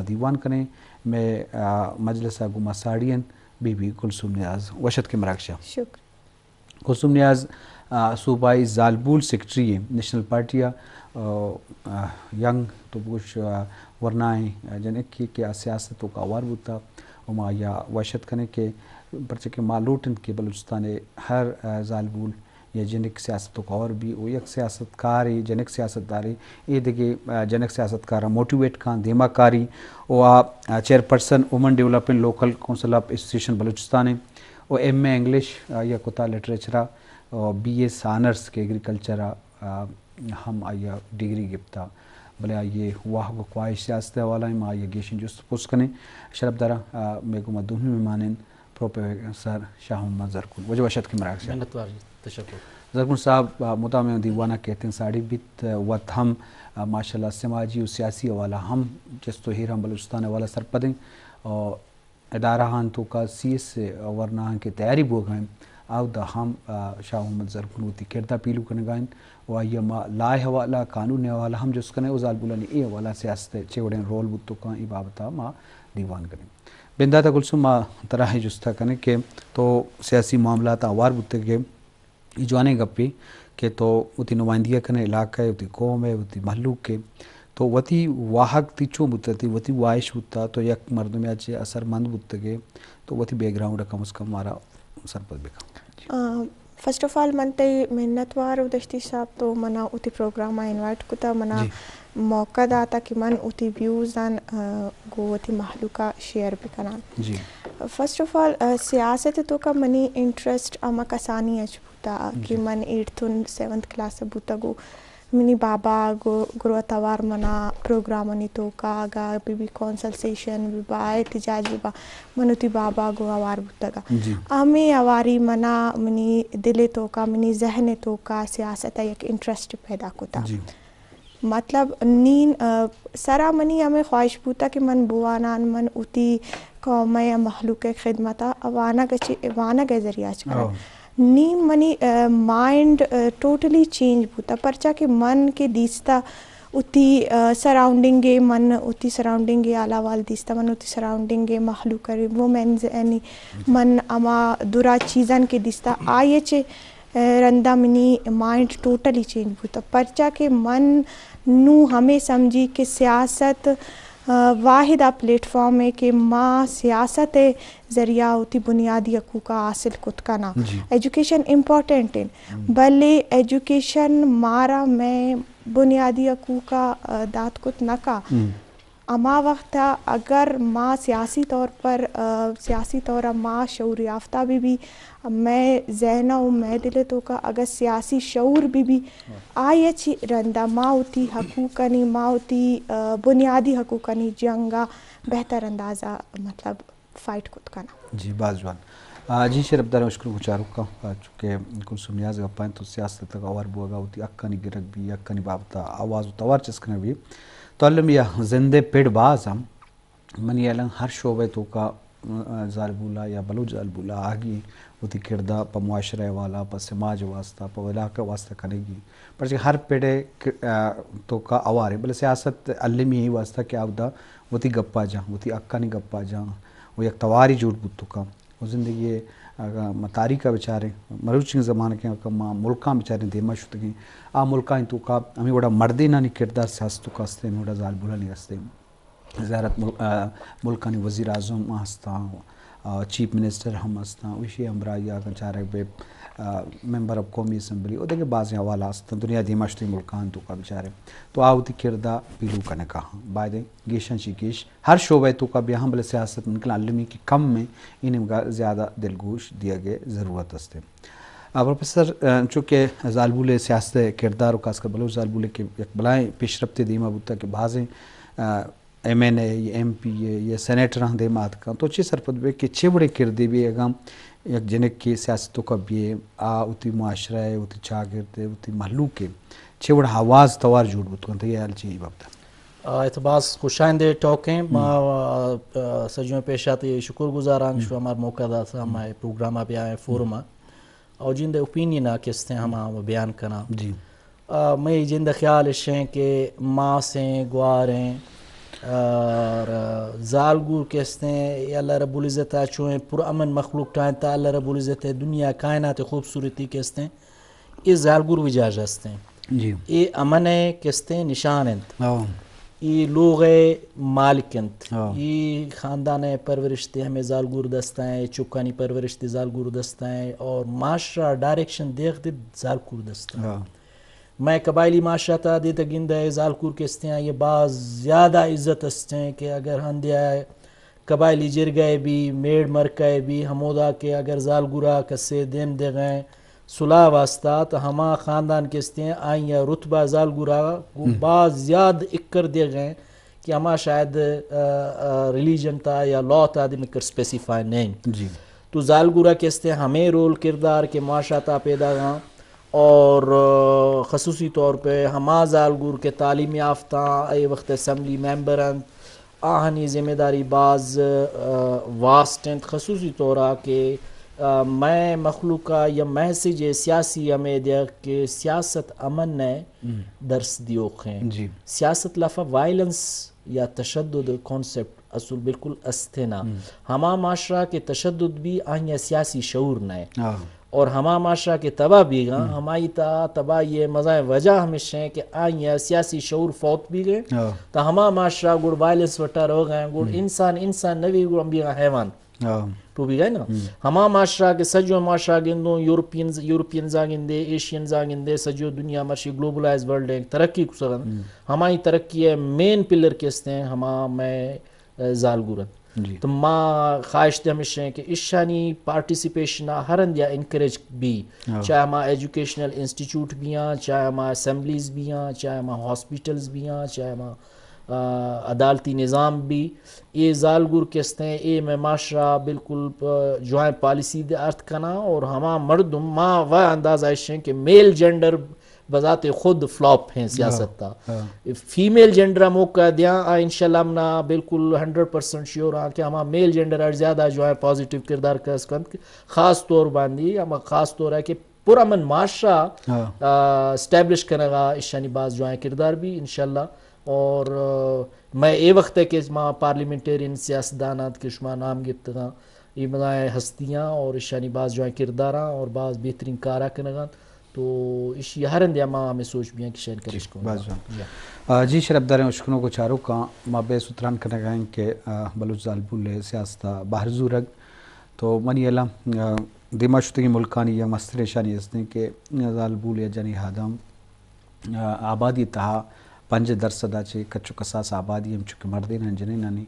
دیوان کنیں۔ مئے، آ، مجلس ءَ گوں ما ساڑی انت بی بی کلثوم نیاز۔ وش اتکے مراگش ءَ۔ شکر۔ کلثوم نیاز، آ، صوبائی زالبول سیکرٹری ایں نیشنل پارٹی ءَ، آ، آ، ینگ تو بگوش، آ، ورنائیں جنکے کہ آ سیاست ءِ توکا ہوار بوتا و ما آئی ءَ وش اتک کنیں کہ پرچہ کہ ما لوٹ انت کہ بلوچستان ءِ ہر، آ، زالبول یا جنک سیاست ءِ توکا ہوار بی و یک سیاست کارے، جنک سیاست دارے، اے دگہ، آ، جنک سیاست کاراں موٹیویٹ کن، دیما کاری و آ، آ، chairperson women development local council of association Balochistan ایں۔ و ایم اے انگلش، آ، آئی ءَ کتا لٹریچر ءَ، و بی ایس آنرز کہ ایگریکلچر ءَ، آ، ہم آئی ءَ ڈگری گپتا، بلے آئی ءِ واہگ و خواہش سیاست ءِ حوالہ ءَ، ما آئی ءَ گیشیں جست پرس کنیں۔ شرپ داراں، آ، مئے گوما دومی مہمان انت پروفیسر شاہ محمد زرکون۔ واجہ وش اتکے مراگش ءَ۔ منتوار جی، تشکر۔ زرکون صاحب، آ، مدام ایں دیوان ءَ کیت انت ساڑی بیت، آ، وت ہم، آ، ماشاءاللہ سماجی و سیاسی حوالہ ہم جست و ایراں بلوچستان ءِ حوالہ ءَ سرپد ایں۔ آ، ادارہاں توکا سی ایس اے ورناہاں کہ تیاری بوگا انت، اودا ہم، آ، شاہ محمد زرکون وتی کردا پیلو کنگا انت و آئی ءَ ما لا ءِ حوالہ، قانون ءِ حوالہ ہم جست کنیں و زالبولانی اے حوالہ سیاست ءِ چے وڑیں رول بوت کنت، اے بابت ءَ ما دیوان کنیں۔ بندات ءَ کلثوم، ما ترا اے جست ءَ کنیں کہ تو سیاسی معاملات ءَ ہوار بوتگ ئے، اے جوانیں گپے کہ تو وتی نمائندگی ءَ کنئے، علاقہ ءِ، وتی قوم ءِ، وتی مہلوک ءِ، تو وتی واہگ تئی چون بوتگ، تئی وتی واہش بوتگ، تو یک مردمے ءَ چہ اثر مند بوتگ ئے، تو وتی بیک گراؤنڈ ءَ کم از کم مارا سرپد بکن۔ آ، فرسٹ آف آل من تئی منت وار و دشتی صاحب، تو منا وتی پروگرام ءَ انوائٹ کتا، منا جی۔ موقع داتا کہ من وتی ویوز آں، آ، گوں وتی مہلوک ءَ شیئر بکناں۔ جی۔ فرسٹ آف آل، آ، سیاست ءِ توکا منی انٹرسٹ ہما کسانی اچ بوتا کہ جی۔ من ایٹتھ و سیونتھ کلاس ءَ بوتگ و منی بابا گو-، گروہ توار منا پروگرامانی توکا، اگاں بی بی کونسل سیشن بی با، احتجاج بی با، من وتی بابا گوں ہوار بوتگاں۔ جی۔ ہمے ہواری منا منی دل ءِ توکا، منی ذہن ءِ توکا سیاست ءَ یک انٹرسٹ پیدا کتا۔ جی۔ مطلب نین، آ، سرا منی ہمے خواہش بوتا کہ من بوانان، من وتی قوم ءِ یا مہلوک ءِ خدمت ءَ وانگ ءَ چی، وانگ ءِ ذریعہ چ کناں۔ او۔ نین منی، آ، مائنڈ، آ، ٹوٹلی چینج بوتا، پرچا کہ من کہ دیستا وتی، آ، سراؤنڈنگ ءَ، من وتی سراؤنڈنگ ءِ حال احوال دیستا، من وتی سراؤنڈنگ ءِ مہلوک ءَ، وومنز یعنی من ہما درا چیزاں کہ دیستا، آئی ءَ چہ رندا منی مائنڈ ٹوٹلی چینج بوتا، پرچا کہ من نوں ہمے سمجھی کہ سیاست، آ، واحد آ پلیٹ فارم ہے کہ ما سیاست ءِ ذریعہ وتی بنیادی حقوق حاصل کت کناں۔ جی۔ ایجوکیشن امپورٹنٹ ہے، ہم۔ بلے ایجوکیشن مارا مئے بنیادی حقوق ءَ، آ، دات کت نہ کا۔ ہم۔ ہما وخت ءَ اگر ما سیاسی طور پر، آ، سیاسی طور ءَ ما شعور یافتہ بہ بی، مئے ذہن ءَ و مئے دل ءِ توکا اگر سیاسی شعور بہ بی، ہاں۔ آئی ءَ چہ رندا ما وتی حقوقانی، ما وتی، آ، بنیادی حقوقانی جنگ ءَ بہتر انداز ءَ مطلب فائٹ کت کناں۔ جی، باز جوان۔ آ، جی، شرپ داراں، شکر گزار کاں، آ، چونکہ کلثوم نیاز گپاں تو سیاست ءِ توکا ہوار بوگا وتی حقانی گرگ بی، حقانی بابت ءَ آواز و توار چست کنگ بی۔ تو المی ءَ زند ءِ پڑ باز ہم، منی الم ہر شعبہ ءِ توکا، آ، زالبولا یا بلوچ زالبولا آہگی وتی کردا پہ معاشرہ ءِ حوالہ، پہ سماج ءِ واسطہ، پہ علاقہ ءِ واسطہ کنگی۔ پرچہ ہر پڑ ءِ ک-، آ، توکا ہوارے، بلے سیاست المی ءِ واسطہ کہ آ اودا وتی گپا جاں، وتی حقانی گپا جاں، و یک تواری جوڑ بوت کنت۔ و زندگی ءِ اگاں ما تاریخ ءَ بچاریں، مروچی زمانگ ءَ اگاں ما ملکاں بچاریں دیما شتگیں، آ ملکانی توکا ہمے وڑا مردینانی کردار سیاست ءِ توکا استیں، ہمے وڑا زالبولانی استیں۔ زیارت مل-، آ، ملکانی وزیر اعظم ہستاں، آ، چیف منسٹر ہم ہستاں، و ایشی ہمراہی ءَ اگاں چارگ بہ، آ، ممبر آف قومی اسمبلی و دگہ بازیں حوالہ ہستاں، دنیا دیما شتگیں ملکانی توکا بچاریں۔ تو آ وتی کردا پیلو کنگا ہاں۔ بایدیں گیشاں چی گیش ہر شعبہ ءِ توکا بیا ہم، بلے سیاست من کلاں المی کہ کم ایں، اے نیمگا زیادہ دلگوش دیگ ءِ ضرورت است۔ آ، پروفیسر، آ، چونکہ زالبول ءِ سیاست ءِ کردار و خاص کر بلوچ زالبول ءِ کہ یک بلاہیں پیشرفتے دیما بوتا کہ بازیں، آ، ایم این اے یا ایم پی اے یا سینیٹر ہم دیما اتکاں، تو چے سرپد بے کہ چے وڑیں کردے بی اگاں یک جنکے سیاست ءِ توکا بی، آ وتی معاشرہ ءِ، وتی چاگرد ءِ، وتی مہلوک ءِ چے وڑ آواز توار جوڑ بوت کنت؟ تئی ہیال چی اے بابت ءَ؟ آ، اے تو باز خوشائندیں ٹاک ایں۔ ما، ہم۔ آ، آ، سجویں پیشات ءِ شکر گزاراں کہ، ہم۔ شما مارا موقع داتا، ہم۔ ہمے پروگرام ءَ بیائیں، فورم ءَ۔ او جند ءِ اوپینین ءَ کستیں ہما بیان کناں۔ جی۔ آ، مئے جند ءِ خیال اش ایں کہ ماسیں، گواریں، آ، اور زالگور کہ استیں، اے اللہ رب العزت ءَ چوئیں پرامن مخلوق ٹاہینتا، اللہ رب العزت ءِ دنیا کائنات ءِ خوبصورتی کہ استیں، اے زالگور وجہ اش استیں۔ جی۔ اے امن ءِ کہ استیں نشان انت۔ ہاں۔ اے لوگ ءِ مالک انت۔ ہاں۔ اے خاندان ءِ پرورش دے ہمے زالگور دست ءَ ایں، چکانی پرورش دے زالگور دست ءَ ایں، اور معاشرہ ڈائریکشن دیگ دے زالگور دست ءَ ایں۔ ہاں۔ مئے قبائلی معاشرہ تا دے تا گندئے زالگور کہ استیں، آئی ءَ باز زیادہ عزت استیں کہ اگر ہندے ءَ قبائلی جرگہ ءَ بی، میڑ مرکہ ءَ بی، ہمودا کہ اگر زالگورا کسے دیم دیغیں صلاح واسطہ، تو ہما خاندان کہ استیں، آئی ءَ رتبہ زالگورا گوں باز زیاد اکر دیغیں کہ ہما شاید، آ، آ، ریلیجن تا یا لا تا دے مکر اسپیسیفائی نہیں۔ جی۔ تو زالگورا کہ استیں ہمے رول کردار کہ معاشرہ تا پیدا گاں اور، آ، خصوصی طور پہ ہما زالگور کہ تعلیم یافتہ اے وقت اسمبلی ممبر انت، آہانی ذمہ داری باز، آ، واسٹ انت، خصوصی طورا کہ، آ، مئے مخلوقا یا میسج سیاسی ہمے دیگ کہ سیاست امن ءِ درس دیوخیں۔ جی۔ سیاست لافا وائلنس یا تشدد کانسیپٹ اصول بالکل استیں نا۔ ہما معاشرہ کہ تشدد بی، آئی ءَ سیاسی شعور نئے۔ ہاں۔ اور ہما معاشرہ کہ تباہ بیگاں، ہمائی تا تباہی ءِ مزائیں وجہ ہمیش ہیں کہ آئی ءَ سیاسی شعور فوت بیگے۔ ہاں۔ تا ہما معاشرہ گڑ وائلنس وٹا روگاں، گڑ انسان انسان نوی، گڑ ہم بیگاں حیوان۔ ہاں۔ تو بیگئے نا؟ ہما معاشرہ کہ سجو معاشرہ گندوں، یورپینز، یورپینز آ گندے، ایشینز آ گندے، سجو دنیا مرشی گلوبلائز ورلڈ ہیں، ترقی کسغن۔ ہمائی ترقی ءِ مین پلر کہ استیں، ہما مئے، آ، زالگور انت۔ جی۔ تو ما خواہش دے ہمیش ہیں کہ اشانی پارٹیسپیشن ہر ہندیا انکریج بی، ہاں۔ چاہے ہما ایجوکیشنل انسٹیٹیوٹ بیاں، چاہے ہما اسمبلیز بیاں، چاہے ہما ہاسپٹلز بیاں، چاہے ہما، آ، عدالتی نظام بی، اے زالگور کہ استیں، اے مئے معاشرہ بالکل، آ، جوائیں پالیسی دے ارتھ کناں اور ہما مردم ما و اندازہ اشیں کہ میل جینڈر بذات خود فلاپ ہیں سیاست تا۔ ہاں۔ فیمیل جینڈر ءَ موقع دیاں، آ انشاءاللہ منا بالکل ہنڈریڈ پرسنٹ شیور آں کہ ہما میل جینڈر اش زیادہ جوائیں پازیٹیو کردار کس کنت، خاص طور باندی ہما خاص طور ہے کہ پرامن معاشرہ، ہاں۔ آ، اسٹیبلش کنگا اشانی باز جوائیں کردار بی انشاءاللہ۔ اور، آ، مئے اے وقت ہے کہ ما پارلیمنٹیرین سیاستدان آت کہ شما نام گپتگاں، اے مزائیں ہستیاں اور اشانی باز جوائیں کرداراں اور باز بہترین کارا کنگاں۔ تو اشی ہر ہندے ما ہمیں سوچ بیاں کہ شین کرش کنگا۔ باز جوان۔ جی۔ آ، جی شرپداریں اشکنوک و چاروکاں، ما بے ستران کنگا ہیں کہ، آ، بلوچ زالبول سیاست بہر زورگ تو منی الم، آ، دیما شتگیں ملکانی یک مستریں نشانی ہستیں کہ زالبول یا جنی آدم، آ، آبادی تہا پنجاہ درسد ءَ چہ کچ و کساس آبادی ہم چونکہ مردینانی جنینانی،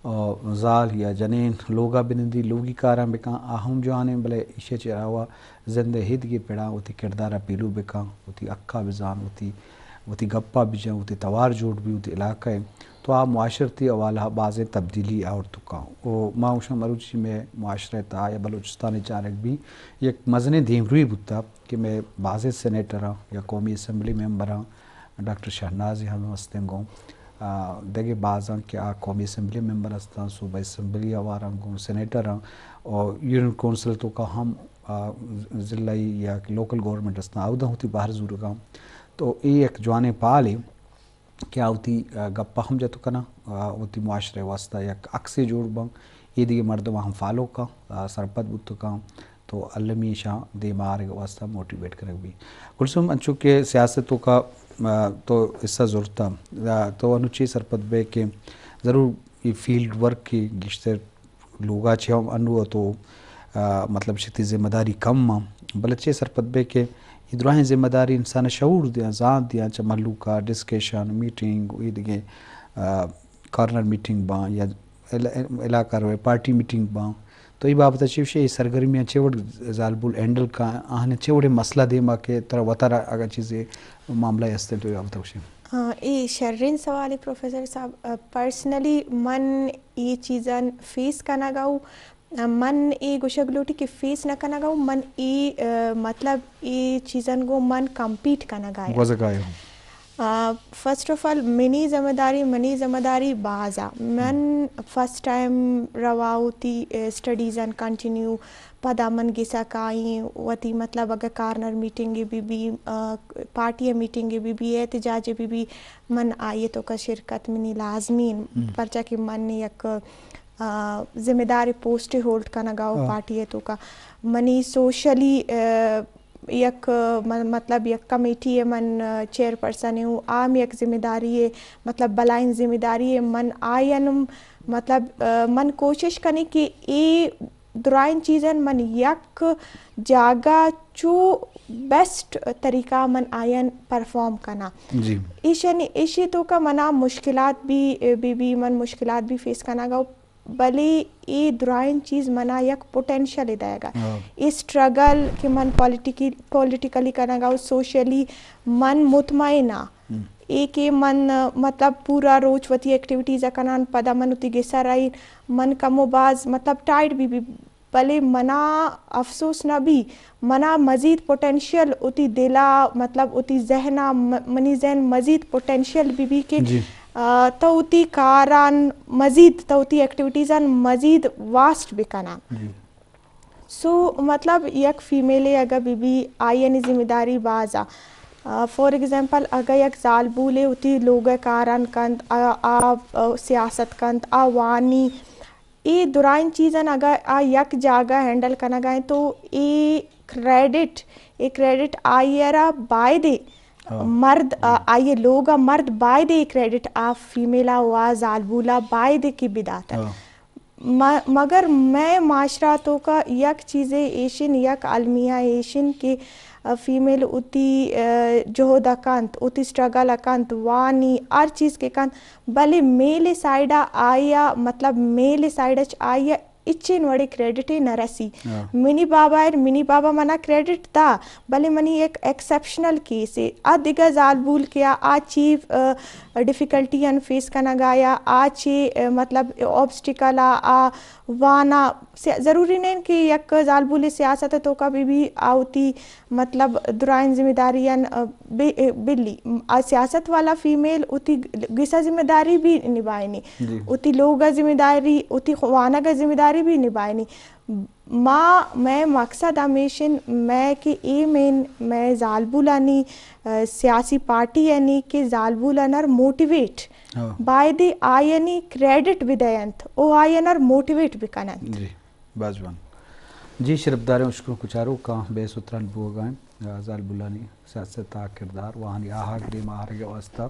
آ، زال یا جنین لوگا بنندی، لوگی کاراں بکن، آ ہم جوانیں، بلے ایشی چہ علاوہ زند ءِ ایدگہ پڑاں وتی کردار ءَ پیلو بکن، وتی حقا بزان، وتی، وتی گپا بجن، وتی توار جوڑ بی، وتی علاقہ ءَ تو آ معاشرتی حوالہ ءَ بازیں تبدیلی آورت کن۔ و ما گوشاں مروچی مئے معاشرہ ءِ تہا یا بلوچستان ءَ چارگ بی یک مزنیں دیمروی بوتا کہ مئے بازیں سینیٹراں یا قومی اسمبلی ممبراں، ڈاکٹر شہناز ہم ہستیں گوں، آ، دگہ بازاں کہ آ قومی اسمبلی ممبر ہستاں، صوبہ اسمبلی آواراں گوں سینیٹراں، اور یونین کونسل توکا ہم، آ، ضلعی یا لوکل گورنمنٹ ہستاں، اوداں وتی بہر زورگاں۔ تو اے یک جوانیں پالے کہ آ وتی، آ، گپا ہم جت کناں، آ، وتی معاشرہ واسطہ یک عکسے جوڑ باں، اے دگہ مردم ہم فالو کن، آ، سرپد بوت کن، تو المی ایشاں دیما آرگ واسطہ موٹیویٹ کنگ بی۔ کلثوم، انچو کہ سیاست توکا، آ، تو حصہ زرتا، آ، تو انو چی سرپد بے کہ ضرور اے فیلڈ ورک کہ گیشتر لوگا چہ ہم انو تو، آ، مطلب شتی ذمہ داری کم آں، بلے چے سرپد بے کہ اے دراہیں ذمہ داری انسان شعور دیاں، زانت دیاں، چہ مہلوکا ڈسکشن، میٹنگ، اے دگہ، آ، کارنر میٹنگ باں یا علا-، علاقہ روئے پارٹی میٹنگ باں، تو اے بابت چے گوشے، اے سرگرمیاں چے وڑ زالبول ہینڈل کن، آہاں چے وڑے مسئلہ دیما کہ ترا وتارا اگاں چیزے معاملہ ہستیں تو اے بابت گوشے۔ ہاں، اے شرین سوالے پروفیسر صاحب۔ آ، پرسنلی من اے چیزاں فیس کنگا و من اے گوشگ لوٹی کہ فیس نہ کنگا و من اے، آ، مطلب اے چیزاں گوں من کمپیٹ کنگا یا۔ گوزگا یا۔ آ، فرسٹ آف آل، منی ذمہ داری، منی ذمہ داری باز آ۔ من فرسٹ ٹائم روا وتی، اے، اسٹڈیز ان کنٹینیو، پدا من گسا کائیں وتی، مطلب، اگہ کارنر میٹنگ بی بی، آ، پارٹی میٹنگ بی بی، احتجاج بی بی، من آئی توکا شرکت منی لازمی ان، پرچا کہ من یک، آ، ذمہ دار پوسٹ ہولڈ کنگا و پارٹی توکا منی سوشلی، آ، یک، م-، مطلب، یک کمیٹی ء من، آ، چیئر پرسن ء، آ ہم یک ذمہ داری ء، مطلب، بلائیں ذمہ داری ء من آیان، مطلب، آ، من کوشش کنی کہ اے درائیں چیزن من یک جاگہ چو بیسٹ طریقہ من آیان پرفارم کناں۔ جی۔ ایشانی، ایشی توکا منا مشکلات بھی، بی بی من مشکلات بھی فیس کنگا، بلے اے درائیں چیز منا یک پوٹینشل دئیگا۔ اے اسٹرگل کہ من پولیٹیکی-، پولیٹیکلی کنگا و سوشلی من مطمئن آں۔ اے کہ من، مطلب، پورا روچ وتی ایکٹیویٹیز کنان، پدا من وتی گسا رئین، من کم و باز، مطلب، ٹائرڈ بی بی، بلے منا افسوس نہ بی، منا مزید پوٹینشل وتی دلا، مطلب، وتی ذہنا، م-، منی ذہن مزید پوٹینشل بی بی کہ، آ، تو وتی کاران مزید، تو وتی ایکٹیویٹیزان مزید واسٹ بکناں۔ سو، مطلب، یک فیمیلے اگہ بی بی، آئیانی ذمہ داری باز آ۔ آ، فار ایگزامپل، اگہ یک زالبولے وتی لوگ کاران کنت، آ، آ، آ، سیاست کنت، آ وانی، اے درائیں چیزان اگہ آ یک جاگہ ہینڈل کنگا انت تو اے کریڈٹ، اے کریڈٹ آئی را بایدے مرد، آ، آئی لوگ مرد بایدے اے کریڈٹ آ فیمیلا و آ زالبولا بایدے کہ بدات۔ م-، مگر مئے معاشرہ توکا یک چیزے ایشن، یک المیہ ایشن کہ، آ، فیمیل وتی، آ، جہد کنت، وتی اسٹرگل کنت، وانی ہر چیز کہ کنت، بلے میل سائیڈا آیا، مطلب، میل سائیڈ اچ آیا اچین وڑے کریڈٹے نہ رسی۔ منی بابا ایر، منی بابا منا کریڈٹ دا، بلے منی ایک ایکسپشنل کیس ہے۔ آ دگہ زالبول کہ آ، آ چی، آ، ڈیفیکلٹی ان فیس کنگا یا آ چی، آ، مطلب، آبسٹیکل آ، آ وانا، سی-، ضروری نہیں کہ یک زالبول سیاست توکا بی بی آ وتی، مطلب، درائیں ذمہ داریان، آ، بی-، آ، بلی۔ آ سیاست والا فیمیل وتی گسا ذمہ داری بھی نبھائنی، وتی لوگا ذمہ داری، وتی خوانگا ذمہ داری بھی نبھائنی۔ ما، مئے مقصد ہمیشن، مئے کہ ایم ان، مئے زالبولانی، آ، سیاسی پارٹی یعنی کہ زالبولانر موٹیویٹ، بایدی آیانی کریڈٹ بدینت او آیانر موٹیویٹ بکننت۔ جی، باز جوان۔ جی، شرپداریں اشکروک و چاروکاں، بے ستران بوگائیں، آ، زالبولانی سیاست آ کردار، وانی آہگ دیم آہرگ واسطہ،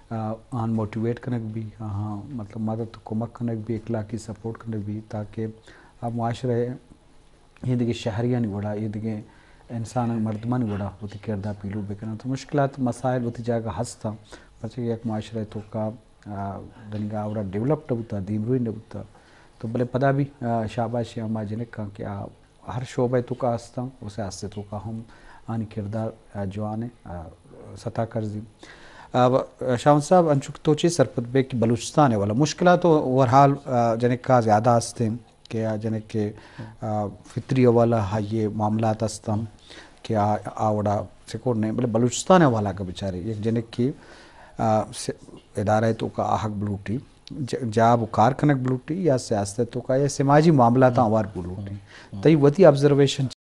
آ، آن موٹیویٹ کنگ بی، آہاں، مطلب، مدد و کمک کنگ بی، اخلاقی سپورٹ کنگ بی، تاکہ آ معاشرہ اے دگہ شہریانی وڑا، اے دگہ انسان مردمانی وڑا وتی کردار پیلو بکنن۔ تو مشکلات، مسائل وتی جاگہ ہستاں، پرچہ کہ یک معاشرہ توکا، آ، دنیگا آورا ڈیولپ نہ بوتا، دیمروی نہ بوتا۔ تو بلے پدا بھی، آ، شاباشی ہما جنکاں کہ آ ہر شعبہ توکا ہستاں، و سیاست توکا ہم آنی کردار، آ، جوان اے، آ، ستا کرزی۔ آ، شاہوند صاحب، انچو کہ تو چے سرپد بے کہ بلوچستان والا مشکلات و اوورحال، آ، جنکا زیادہ ہستیں۔ کہ آ جنک کہ، آ، فطری حوالہ آئی معاملات ہستن کہ آ، آ وڑا سکور نہیں، بلے بلوچستان حوالہ کا بچارے یک جنک کہ، آ، س-، ادارہ توکا آہگ بلوٹی، ج-، جاب و کار کنگ بلوٹی یا سیاست توکا یا سماجی معاملات آوار بلوٹی۔ تئی وتی آبزرویشن